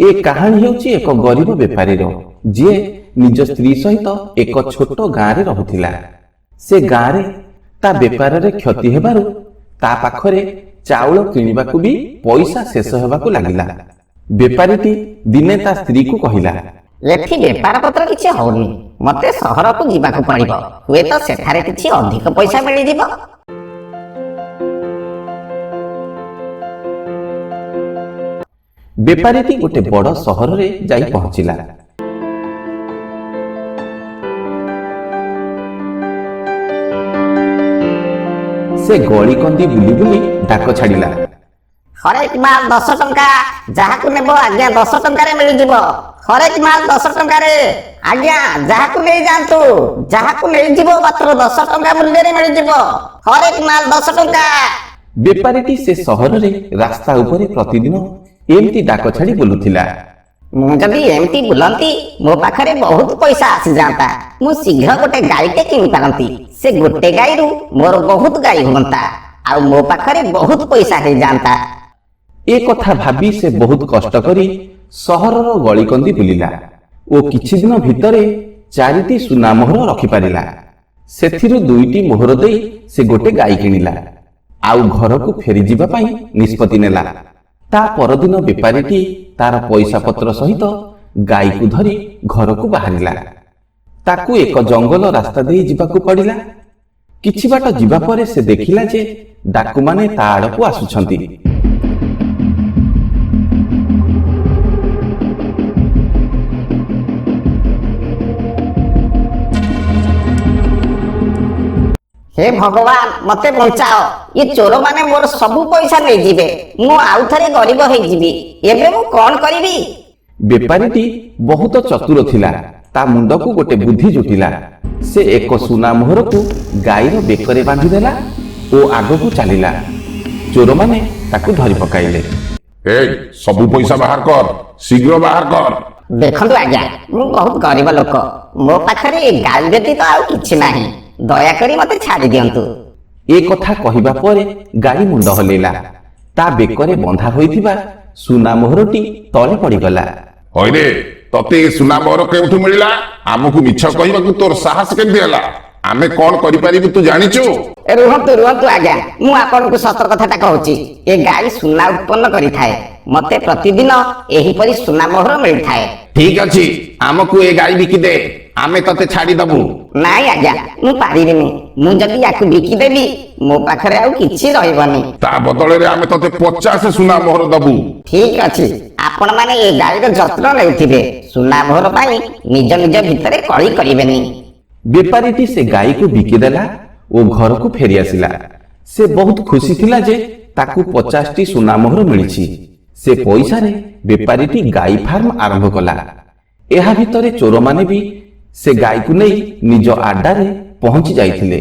ଏ କାହାଣୀ ହେଉଛି ଏକ ଗରିବ ବେପାରୀର, ଯିଏ ନିଜ ସ୍ତ୍ରୀ ସହିତ ଏକ ଛୋଟ ଗାଁରେ ରହୁଥିଲା। ସେ ଗାଁରେ ତା ବେପାରରେ କ୍ଷତି ହେବାରୁ ତା ପାଖରେ ଚାଉଳ କିଣିବାକୁ ବି ପଇସା ଶେଷ ହେବାକୁ ଲାଗିଲା। ବେପାରୀଟି ଦିନେ ତା ସ୍ତ୍ରୀକୁ କହିଲା, ଏଠି ବେପାର ପତ୍ର କିଛି ହଉନି। ମତେ ସହରକୁ ଯିବାକୁ ପଡିବ। ହୁଏତ ସେଠାରେ କିଛି ଅଧିକ ପଇସା ମିଳିଯିବ। ବେପାରୀଟି ଗୋଟେ ବଡ ସହରରେ ଯାଇ ପହଞ୍ଚିଲା। ସେ ଗଳିକନ୍ଦି ବୁଲି ବୁଲି ଡାକ ଛାଡ଼ିଲା, ହରେକ ମାଲ 10 ଟଙ୍କା। ଯାହାକୁ ନେବ ଆଜ୍ଞା, 10 ଟଙ୍କାରେ ମିଳିଯିବ। ହରେକ ମାଲ 10 ଟଙ୍କାରେ ଆଜ୍ଞା, ଯାହାକୁ ନେଇଯାଆନ୍ତୁ। ଯାହାକୁ ନେଇଯିବ, ମାତ୍ର 10 ଟଙ୍କା ମୂଲ୍ୟରେ ମିଳିଯିବ। ହରେକ ମାଲ 10 ଟଙ୍କା। ବେପାରୀଟି ସେ ସହରରେ ରାସ୍ତା ଉପରେ ପ୍ରତିଦିନ ଏମିତି ଡାକ ଛାଡ଼ି ବୁଲୁଥିଲା। ମୁଁ ଯଦି ଏମିତି ବୁଲନ୍ତି, ମୋ ପାଖରେ ବହୁତ ପଇସା ଆସିଯାଆନ୍ତା। ମୁଁ ଶୀଘ୍ର ଗୋଟେ ଗାଈଟେ କିଣିପାରନ୍ତି। ସେ ଗୋଟେ ଗାଈରୁ ମୋର ବହୁତ ଗାଈ ହୁଅନ୍ତା ଆଉ ମୋ ପାଖରେ ବହୁତ ପଇସା ହେଇଯାଆନ୍ତା। ଏ କଥା ଭାବି ସେ ବହୁତ କଷ୍ଟ କରି ସହରର ଗଳିକନ୍ଦି ବୁଲିଲା ଓ କିଛି ଦିନ ଭିତରେ ଚାରିଟି ସୁନା ମୋହର ରଖିପାରିଲା। ସେଥିରୁ ଦୁଇଟି ମୋହର ଦେଇ ସେ ଗୋଟେ ଗାଈ କିଣିଲା ଆଉ ଘରକୁ ଫେରିଯିବା ପାଇଁ ନିଷ୍ପତ୍ତି ନେଲା। ତା ପରଦିନ ବେପାରୀଟି ତାର ପଇସା ପତ୍ର ସହିତ ଗାଈକୁ ଧରି ଘରକୁ ବାହାରିଲା। ତାକୁ ଏକ ଜଙ୍ଗଲ ରାସ୍ତା ଦେଇ ଯିବାକୁ ପଡ଼ିଲା। କିଛି ବାଟ ଯିବା ପରେ ସେ ଦେଖିଲା ଯେ ଡାକୁମାନେ ତା ଆଡ଼କୁ ଆସୁଛନ୍ତି। ହେ ଭଗବାନ, ମତେ ବଞ୍ଚାଅ! ଏ ଚୋରମାନେ ମୋର ସବୁ ପଇସା ନେଇଯିବେ। ମୁଁ ଆଉ ଥରେ ଗରିବ ହେଇଯିବି। ଏବେ ମୁଁ କଣ କରିବି? ବେପାରୀଟି ବହୁତ ଚତୁର ଥିଲା। ତା ମୁଣ୍ଡକୁ ଗୋଟେ ବୁଦ୍ଧି ଜୁଟିଲା। ସେ ଏକ ସୁନା ମୋହରକୁ ଗାଈର ବେକରେ ବାନ୍ଧିଦେଲା ଓ ଆଗକୁ ଚାଲିଲା। ଚୋରମାନେ ତାକୁ ଧରି ପକାଇଲେ। ଏଇ, ସବୁ ପଇସା ବାହାର କର, ଶୀଘ୍ର ବାହାର କର। ଦେଖନ୍ତୁ ଆଜ୍ଞା, ମୁଁ ବହୁତ ଗରିବ ଲୋକ। ମୋ ପାଖରେ ଏ ଗାଈ ବ୍ୟତୀତ ଆଉ କିଛି ନାହିଁ। ଦୟାକରି ମତେ ଛାଡି ଦିଅନ୍ତୁ। ଏ କଥା କହିବା ପରେ ଗାଈ ମୁଣ୍ଡ ହଲେଇଲା। ତା ବେକରେ ବନ୍ଧା ହୋଇଥିବା ସୁନା ମୋହରଟି ତଳେ ପଡ଼ିଗଲା। ହଇରେ, ତତେ ଏ ସୁନା ମୋହର କେଉଁଠୁ ମିଳିଲା? ଆମକୁ ମିଛ କହିବାକୁ ତୋର ସାହସ କେମିତି ହେଲା? ଆମେ କଣ କରିପାରିବୁ ତୁ ଜାଣିଛୁ? ରୁହନ୍ତୁ, ରୁହନ୍ତୁ ଆଜ୍ଞା, ମୁଁ ଆପଣଙ୍କୁ ସତ କଥାଟା କହୁଛି। ଏ ଗାଈ ସୁନା ଉତ୍ପନ୍ନ କରିଥାଏ। ମତେ ପ୍ରତିଦିନ ଏହିପରି ସୁନା ମୋହର ମିଳିଥାଏ। ଠିକ ଅଛି, ଆମକୁ ଏ ଗାଈ ବିକିଦେ, ଆମେ ତତେ ଛାଡିଦବୁ। ନାଇଁ ଆଜ୍ଞା, ମୁଁ ପାରିବିନି। ମୁଁ ଯଦି ୟାକୁ ବିକିଦେବି, ମୋ ପାଖରେ ଆଉ କିଛି ରହିବନି। ତା ବଦଳରେ ଆମେ ତତେ 50 ସୁନା ମୋହର ଦବୁ। ଠିକ ଅଛି, ଆପଣମାନେ ଏ ଗାଈର ଯତ୍ନ ନେଉଥିବେ। ସୁନା ମୋହର ପାଇଁ ନିଜ ନିଜ ଭିତରେ କଳି କରିବେନି। ବେପାରୀଟି ସେ ଗାଈକୁ ବିକିଦେଲା ଓ ଘରକୁ ଫେରି ଆସିଲା। ସେ ବହୁତ ଖୁସି ଥିଲା ଯେ ତାକୁ 50ଟି ସୁନା ମୋହର ମିଳିଛି। ସେ ପଇସାରେ ବେପାରୀଟି ଗାଈ ଫାର୍ମ ଆରମ୍ଭ କଲା। ଏହା ଭିତରେ ଚୋରମାନେ ବି ସେ ଗାଈକୁ ନେଇ ନିଜ ଆଡ୍ଡାରେ ପହଞ୍ଚି ଯାଇଥିଲେ।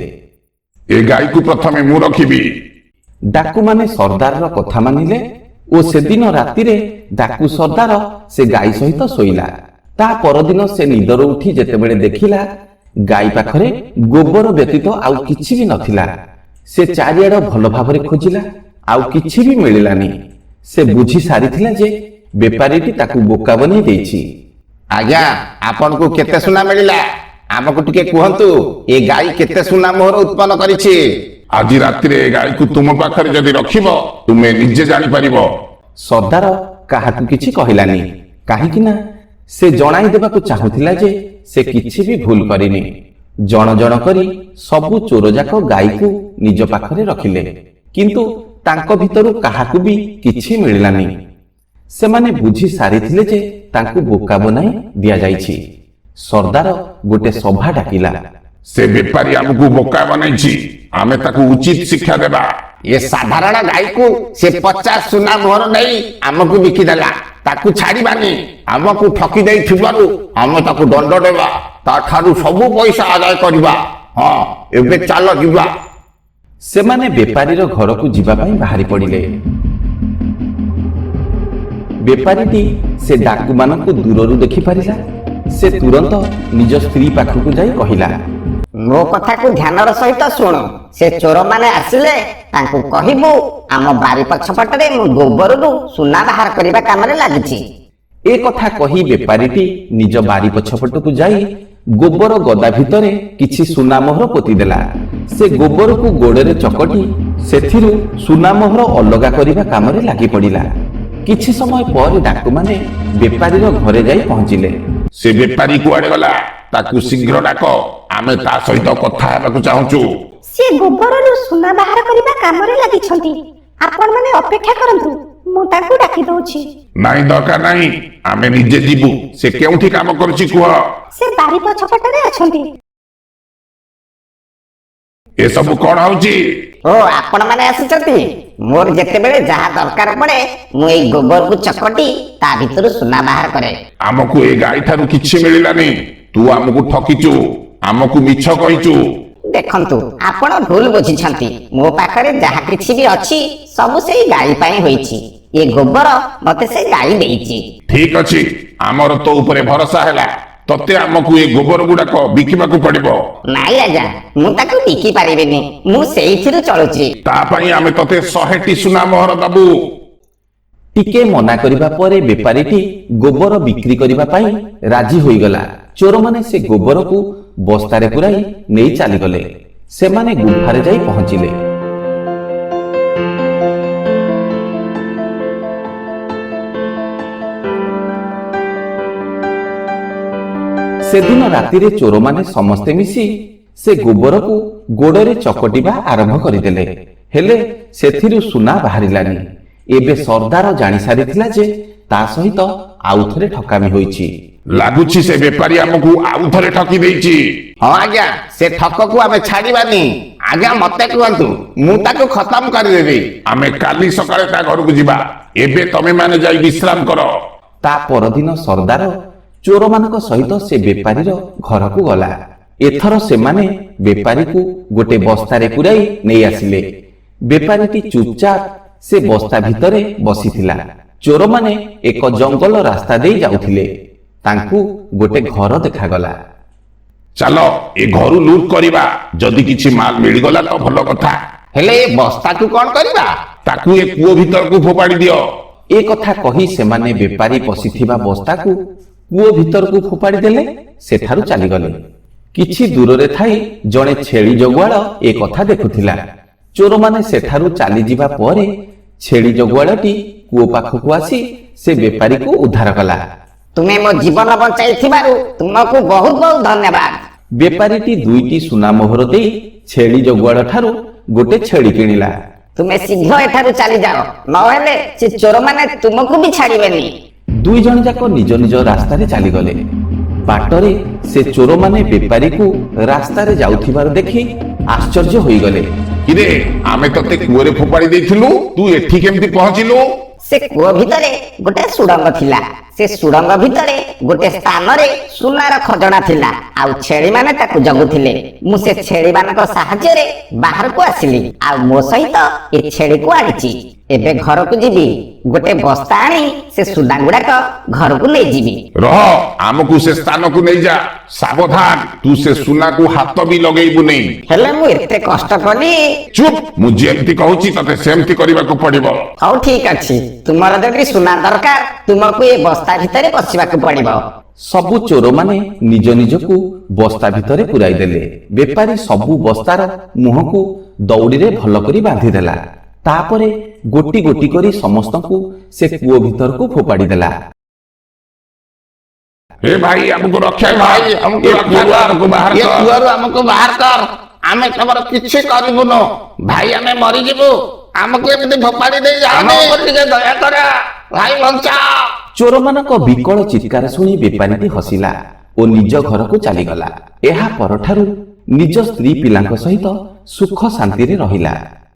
ଏ ଗାଈକୁ ପ୍ରଥମେ ମୁଁ ରଖିବି। ଡାକୁମାନେ ସର୍ଦ୍ଦାରର କଥା ମାନିଲେ ଓ ସେଦିନ ରାତିରେ ଡାକୁ ସର୍ଦ୍ଦାର ସେ ଗାଈ ସହିତ ଶୋଇଲା। ତା ପରଦିନ ସେ ନିଦରୁ ଉଠି ଯେତେବେଳେ ଦେଖିଲା ଗାଈ ପାଖରେ ଗୋବର ବ୍ୟତୀତ ଆଉ କିଛି ବି ନଥିଲା, ସେ ଚାରିଆଡ଼ ଭଲ ଭାବରେ ଖୋଜିଲା, ଆଉ କିଛି ବି ମିଳିଲାନି। ସେ ବୁଝି ସାରିଥିଲା ଯେ ବେପାରୀଟି ତାକୁ ବୋକା ବନେଇ ଦେଇଛି। ଆଜ୍ଞା, ଆପଣଙ୍କୁ କେତେ ସୁନା ମିଳିଲା? ଆମକୁ ଟିକେ କୁହନ୍ତୁ, ଏ ଗାଈ କେତେ ସୁନା ମୋହର ଉତ୍ପନ୍ନ କରିଛି? ଆଜି ରାତିରେ ଏ ଗାଈକୁ ତୁମ ପାଖରେ ଯଦି ରଖିବ, ତୁମେ ନିଜେ ଜାଣିପାରିବ। ସର୍ଦ୍ଦାର କାହାକୁ କିଛି କହିଲାନି, କାହିଁକି ନା ସେ ଜଣାଇ ଦେବାକୁ ଚାହୁଁଥିଲା ଯେ ସେ କିଛି ବି ଭୁଲ କରିନି। ଜଣ ଜଣ କରି ସବୁ ଚୋରଯାକ ଗାଈକୁ ନିଜ ପାଖରେ ରଖିଲେ, କିନ୍ତୁ ତାଙ୍କ ଭିତରୁ କାହାକୁ ବି କିଛି ମିଳିଲାନି। ସେମାନେ ବୁଝି ସାରିଥିଲେ ଯେ ତାଙ୍କୁ ବୋକା ବନାଇ ଦିଆଯାଇଛି। ସର୍ଦ୍ଦାର ଗୋଟେ ସଭା ଡାକିଲା। ସେ ବେପାରୀ ଆମକୁ ବୋକା ବନେଇଛି। ଆମେ ତାକୁ ଉଚିତ ଶିକ୍ଷା ଦେବା। ଏ ସାଧାରଣ ଗାଈକୁ ସେ 50 ସୁନା ମୋହର ନେଇ ଆମକୁ ବିକିଦେଲା। ତାକୁ ଛାଡିବାନି। ଆମକୁ ଠକି ଦେଇଥିବାରୁ ଆମେ ତାକୁ ଦଣ୍ଡ ଦେବା। ତାଠାରୁ ସବୁ ପଇସା ଆଦାୟ କରିବା। ହଁ, ଏବେ ଚାଲ ଯିବା। ସେମାନେ ବେପାରୀର ଘରକୁ ଯିବା ପାଇଁ ବାହାରି ପଡ଼ିଲେ। ବେପାରୀଟି ସେ ଡାକୁମାନଙ୍କୁ ଦୂରରୁ ଦେଖିପାରିଲା। ସେ ତୁରନ୍ତ ନିଜ ସ୍ତ୍ରୀ ପାଖକୁ ଯାଇ କହିଲା, ମୋ କଥାକୁ ଧ୍ୟାନର ସହିତ ଶୁଣୁ। ସେ ଚୋରମାନେ ଆସିଲେ ତାଙ୍କୁ କହିବୁ, ଆମ ବାରି ପଛପଟରେ ମୁଁ ଗୋବରରୁ ସୁନା ବାହାର କରିବା କାମରେ ଲାଗିଛି। ଏ କଥା କହି ବେପାରୀଟି ନିଜ ବାରି ପଛପଟକୁ ଯାଇ ଗୋବର ଗଦା ଭିତରେ କିଛି ସୁନା ମୋହର ପୋତିଦେଲା। ସେ ଗୋବରକୁ ଗୋଡ଼ରେ ଚକଟି ସେଥିରୁ ସୁନା ମୋହର ଅଲଗା କରିବା କାମରେ ଲାଗି ପଡ଼ିଲା। କିଛି ସମୟ ପରେ ଡାକୁମାନେ ବେପାରୀର ଘରେ ଯାଇ ପହଞ୍ଚିଲେ। ସେ ବେପାରୀ କୁଆଡେ ଗଲା? ତାକୁ ଶୀଘ୍ର ଡାକ, ଆମେ ତା ସହିତ କଥା ହେବାକୁ ଚାହୁଁଛୁ। ସେ ଗୋବରରୁ ସୁନା ବାହାର କରିବା କାମରେ ଲାଗିଛନ୍ତି। ଆପଣମାନେ ଅପେକ୍ଷା କରନ୍ତୁ, ମୁଁ ତାଙ୍କୁ ଡାକି ଦଉଛି। ନାଇଁ, ଦରକାର ନାହିଁ, ଆମେ ନିଜେ ଯିବୁ। ସେ କେଉଁଠି କାମ କରୁଛି କୁହ। ସେ ବାରି ପଛପଟରେ ଅଛନ୍ତି। ଏସବୁ କଣ ହଉଛି? ଓ, ଆପଣମାନେ ଆସିଛନ୍ତି। ମୋର ଯେତେବେଳେ ଯାହା ଦରକାର ପଡେ, ମୁଁ ଏଇ ଗୋବରକୁ ଚକଟି ତା ଭିତରୁ ସୁନା ବାହାର କରେ। ଆମକୁ ଏ ଗାଈ ଠାରୁ କିଛି ମିଳିଲାନି। ତୁ ଆମକୁ ଠକିଛୁ, ଆମକୁ ମିଛ କହିଛୁ। ଦେଖନ୍ତୁ, ଆପଣ ଭୁଲ ବୁଝିଛନ୍ତି। ମୋ ପାଖରେ ଯାହା କିଛି ବି ଅଛି, ସବୁ ସେଇ ଗାଈ ପାଇଁ ହୋଇଛି। ଏ ଗୋବର ମତେ ସେ ଗାଈ ଦେଇଛି। ଠିକ ଅଛି, ଆମର ତୋ ଉପରେ ଭରସା ହେଲା। ତତେ ଆମକୁ ଏ ଗୋବର ଗୁଡାକ ବିକିବାକୁ ପଡିବ। ନାଇଁ ଆଜ୍ଞା, ମୁଁ ତାକୁ ବିକି ପାରିବିନି। ମୁଁ ସେଇଥିରୁ ଚଳୁଛି। ତା ପାଇଁ ଆମେ ତତେ 100ଟି ସୁନା ମୋହର ଦବୁ। ଟିକେ ମନା କରିବା ପରେ ବେପାରୀଟି ଗୋବର ବିକ୍ରି କରିବା ପାଇଁ ରାଜି ହୋଇଗଲା। ଚୋରମାନେ ସେ ଗୋବରକୁ ବସ୍ତାରେ ପୁରାଇ ନେଇ ଚାଲିଗଲେ। ସେମାନେ ଗୁମ୍ଫାରେ ଯାଇ ପହଞ୍ଚିଲେ। ସେଦିନ ରାତିରେ ଚୋରମାନେ ସମସ୍ତେ ମିଶି ସେ ଗୋବରକୁ ଗୋଡରେ ଚକଟିବା ଆରମ୍ଭ କରିଦେଲେ। ହେଲେ ସେଥିରୁ ସୁନା ବାହାରିଲାନି। ଏବେ ସର୍ଦ୍ଦାର ଜାଣି ସାରିଥିଲା ଯେ ତା ସହିତ ଆଉଥରେ ଠକାମି ହୋଇଛି। ଲାଗୁଛି ସେ ବେପାରୀ ଆମକୁ ଆଉ ଥରେ ଠକି ଦେଇଛି। ହଁ ଆଜ୍ଞା, ସେ ଠକକୁ ଆମେ ଛାଡିବାନି। ଆଜ୍ଞା, ମତେ କୁହନ୍ତୁ, ମୁଁ ତାକୁ ଖତମ କରିଦେବି। ଆମେ କାଲି ସକାଳେ ତା ଘରକୁ ଯିବା। ଏବେ ତମେ ମାନେ ଯାଇ ବିଶ୍ରାମ କର। ତା ପରଦିନ ସର୍ଦ୍ଦାର ଚୋରମାନଙ୍କ ସହିତ ସେ ବେପାରୀର ଘରକୁ ଗଲା। ଏଥର ସେମାନେ ବେପାରୀକୁ ଗୋଟେ ବସ୍ତାରେ ପୁରାଇ ନେଇ ଆସିଲେ। ବେପାରୀଟି ଚୁପଚାପ ସେ ବସ୍ତା ଭିତରେ ବସିଥିଲା। ଚୋରମାନେ ଏକ ଜଙ୍ଗଲ ରାସ୍ତା ଦେଇ ଯାଉଥିଲେ। ତାଙ୍କୁ ଗୋଟେ ଘର ଦେଖାଗଲା। ଚାଲ, ଏ ଘରୁ ଲୁଟ କରିବା। ଯଦି କିଛି ମାଲ ମିଳିଗଲା ତ ଭଲ କଥା। ହେଲେ ଏ ବସ୍ତାକୁ କଣ କରିବା? ତାକୁ ଏ କୂଅ ଭିତରକୁ ଫୋପାଡ଼ି ଦିଅ। ଏ କଥା କହି ସେମାନେ ବେପାରୀ ବସିଥିବା ବସ୍ତାକୁ କୂଅ ଭିତରକୁ ଫୋପାଡ଼ି ଦେଲେ। ସେଠାରୁ ଚାଲିଗଲେ। କିଛି ଦୂରରେ ଥାଇ ଜଣେ ଛେଳି ଜଗୁଆଳ ଏ କଥା ଦେଖୁଥିଲା। ଚୋରମାନେ ସେଠାରୁ ଚାଲିଯିବା ପରେ ଛେଳି ଜଗୁଆଳଟି କୂଅ ପାଖକୁ ଆସି ସେ ବେପାରୀକୁ ଉଦ୍ଧାର କଲା। ତୁମେ ମୋ ଜୀବନ ବଞ୍ଚାଇଥିବାରୁ ତୁମକୁ ବହୁତ ବହୁତ ଧନ୍ୟବାଦ। ବେପାରୀଟି ଦୁଇଟି ସୁନା ମୋହର ଦେଇ ଛେଳି ଜଗୁଆଳ ଠାରୁ ଗୋଟେ ଛେଳି କିଣିଲା। ତୁମେ ଶୀଘ୍ର ଏଠାରୁ ଚାଲିଯାଅ, ନହେଲେ ସେ ଚୋରମାନେ ତୁମକୁ ବି ଛାଡିବେନି। ଦୁଇ ଜଣ ଯାକ ନିଜ ନିଜ ରାସ୍ତାରେ ଚାଲିଗଲେ। ବାଟରେ ସେ ଚୋରମାନେ ବେପାରୀକୁ ରାସ୍ତାରେ ଯାଉଥିବାର ଦେଖି ଆଶ୍ଚର୍ଯ୍ୟ ହୋଇଗଲେ। କିରେ, ଆମେ ତତେ କୂଅରେ ଫୋପାଡ଼ି ଦେଇଥିଲୁ, ତୁ ଏଠି କେମିତି ପହଞ୍ଚିଲୁ? ସେ କୂଅ ଭିତରେ ଗୋଟେ ସୁଡଙ୍ଗ ଥିଲା। ସେ ସୁଡଙ୍ଗ ଭିତରେ ଗୋଟେ ସ୍ଥାନରେ ସୁନାର ଖଜଣା ଥିଲା, ଆଉ ଛେଳିମାନେ ତାକୁ ଜଗୁଥିଲେ। ମୁଁ ସେ ଛେଳିମାନଙ୍କ ସାହାଯ୍ୟରେ ବାହାରକୁ ଆସିଲି, ଆଉ ମୋ ସହିତ ଏ ଛେଳିକୁ ଆଣିଛି। ଏବେ ଘରକୁ ଯିବି, ଗୋଟେ ବସ୍ତା ଆଣି ସେ ସୁନା ଗୁଡାକ ଘରକୁ ନେଇଯିବି। ରହ, ଆମକୁ ସେ ସ୍ଥାନକୁ ନେଇଯା। ସାବଧାନ, ତୁ ସେ ସୁନାକୁ ହାତ ବି ଲଗେଇବୁନି। ହେଲେ ମୁଁ ଏତେ କଷ୍ଟ କଲି। ଚୁପ୍! ମୁଁ ଯେମିତି କହୁଛି ତତେ ସେମିତି କରିବାକୁ ପଡିବ। ହଉ, ଠିକ ଅଛି। ତୁମର ଯଦି ସୁନା ଦରକାର, ତୁମକୁ ଏ ବସ୍ତା ଭିତରେ ପଶିବାକୁ ପଡିବ। ସବୁ ଚୋରମାନେ ନିଜ ନିଜକୁ ବସ୍ତା ଭିତରେ ପୁରାଇ ଦେଲେ। ବେପାରୀ ସବୁ ବସ୍ତାର ମୁହଁକୁ ଦଉଡ଼ିରେ ଭଲ କରି ବାନ୍ଧିଦେଲା। ତାପରେ ଗୋଟି ଗୋଟି କରି ସମସ୍ତଙ୍କୁ ସେ କୂଅ ଭିତରକୁ ଫୋପାଡ଼ି ଦେଲା। ହେ ଭାଇ, ଆମକୁ ରକ୍ଷା କର। ଭାଇ, ଆମକୁ ଏ ରକ୍ଷା କୂଅରୁ କର। ଆମକୁ ବାହାର ଏ କର। କୂଅରୁ ଆମକୁ ବାହାର କର। ଆମେ ତମର କିଛି କରିବୁନୁ ଭାଇ, ଆମେ ମରିଯିବୁ। ଆମକୁ ଏମିତି ଫୋପାଡ଼ି ଦେଇ ଆମ ଯାଅନି। ଉପରେ ଟିକେ ଦୟା କର ଭାଇ, ବଞ୍ଚାଅ। ଚୋରମାନଙ୍କ ବିକଳ ଚିତ୍କାର ଶୁଣି ବେପାରୀଟି ହସିଲା ଓ ନିଜ ଘରକୁ ଚାଲିଗଲା। ଏହା ପରଠାରୁ ନିଜ ସ୍ତ୍ରୀ ପିଲାଙ୍କ ସହିତ ସୁଖ ଶାନ୍ତିରେ ରହିଲା।